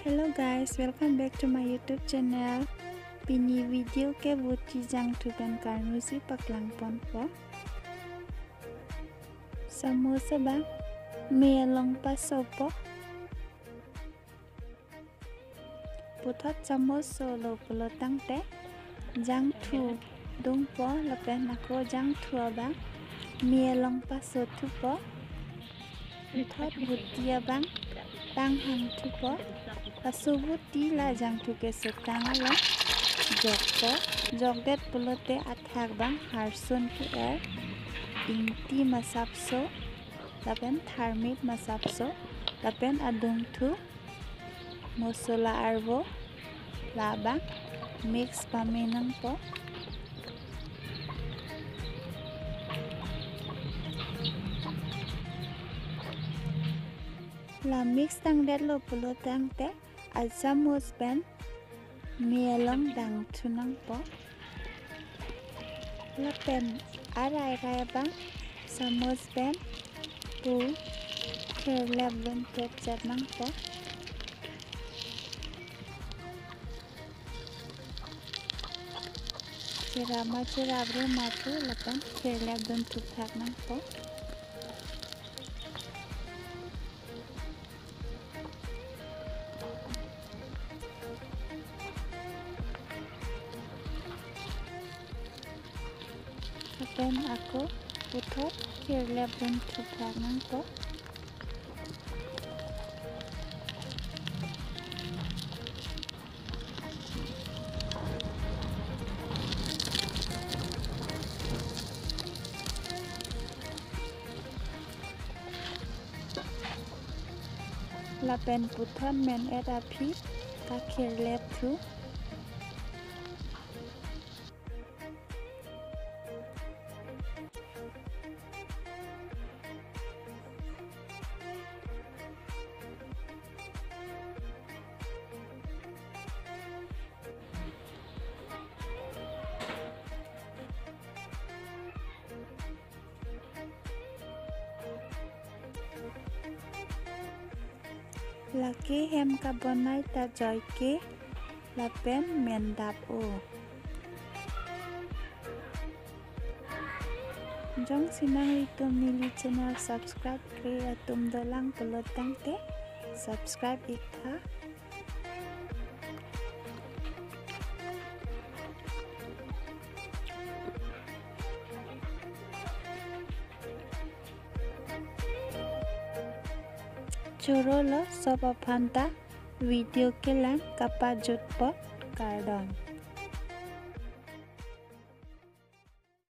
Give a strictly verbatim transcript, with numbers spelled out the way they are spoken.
Hello guys, welcome back to my YouTube channel. Pini video ke voti jangthu pen karnusi paklang ponpo. Samosa abang me along pasopo. Puthot samosa lo pulo tangte jangthu dungpo lapen ako jangthu abang me along pasothupo. Puthot voti abang tang hangthupo. Paso voti la jangthu keso tang along jokpo. Jokdet pulote athak abang harsun ke-er, ingti masapso lapen tharmit masapso lapen adungthu mosola arvo labang mix pame nangpo. La mix tangdetlo pulo tangte achamus pen me along dangthu nangpo. Lapen arai rai abang samus pen pu khirlep dun thup chet nangpo. Chera ma chera bre ma pu lapen khirlep dun thup thak nangpo. Lapen ako puthot khirlep dun thup thak nangpo. Lapen puthot men-et aphi kakhirlep thu. Lake hem kabonai ta joike lapen mendap o. Jongsi nanglitum neli channel subscribe kre atum dolang pulo tangte subscribe ik tha. Choro lo sob aphan ta video kelang kapajutpo, kardom.